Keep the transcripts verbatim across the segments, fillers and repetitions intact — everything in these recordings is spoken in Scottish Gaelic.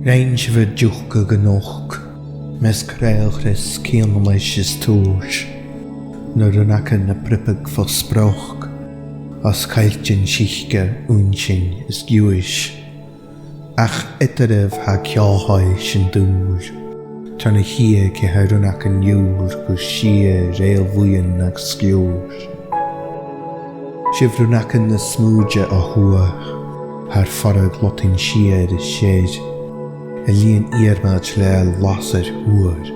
Rinn sibh ur diùcadh a-nochd, measg craoladh is cianalas is tuais, na rionnagan a' priobadh fo sproc, os coilltean sìce, uinsean is giuthais. Ach eadaraibh tha ceòthais an dùil, tron a' chiad ceithir rionnagan ùr gu sia reul-bhuidheann agus sgiùir. Sibh rionnagan na smùide o thuath, thar forradh lotan siar is sear, a' lìon iarmailt le lasair fhuar,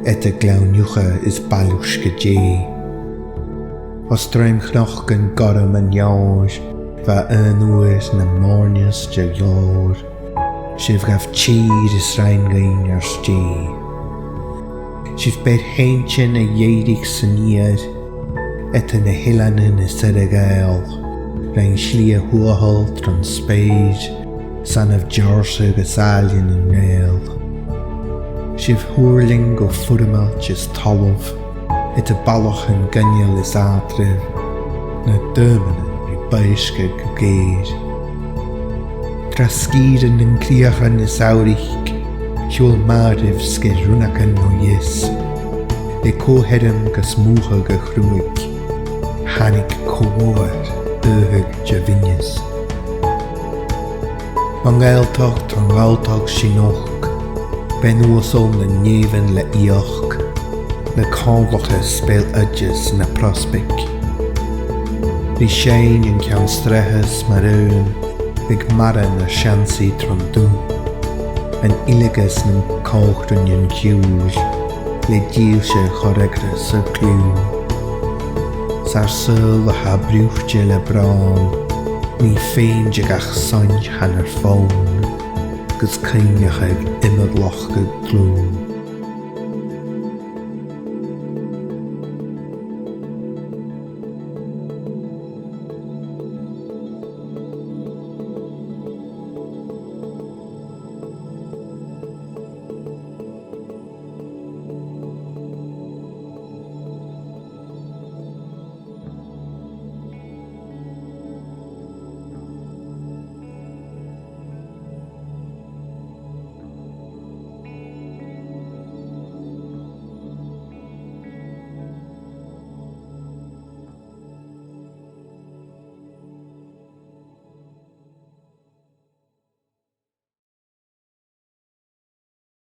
eadar gleann iuchair is bailiuisg a deigh. Os druim chnocan gorm an leòir, bha aon uair na mòrneas de ghlòir, sibh ghabh tìr is rinn dhuinn ar stèidh. Sibh beir sheintean a dh'èirich san iar, eadar na h-eileanan is Earra-Ghàidheal, rinn slighe thuathal tron speur, sanaibh deòrsa agus àilean nan Gàidheal. Sibh thùirling gu foirmeil is talmhainn, eadar ballachan gainneil is àitribh, na daoimeanan ri baidhsagal gu geur. Tro sgìrean nan crìochan is samhraidh, shiubhail màireibh sgìth rionnagan no dheas, le co-sheirm gus mùchadh a' chruidh, thàinig co-mhodhair, dubhadh de bhinneas. Mo Ghàidhealtachd, tron Ghalltachd sìnach, beinn uasal nan nèamhan le fhiach, le còmhlachas beul-oideas na prosbaig. Ri seinn an ceann-sreathais mar aon, bidh maireann ar seansaidh tron dubh, an uilgeas nan co-chruinnean ciùil, le dìlse cho fhreagarrach 's a chliù. 'S ar saoghal a tha brùite le bròn, nì feum de gach soin tha nar fòn, gus cuimhneachadh iomadh loch gu dlùth.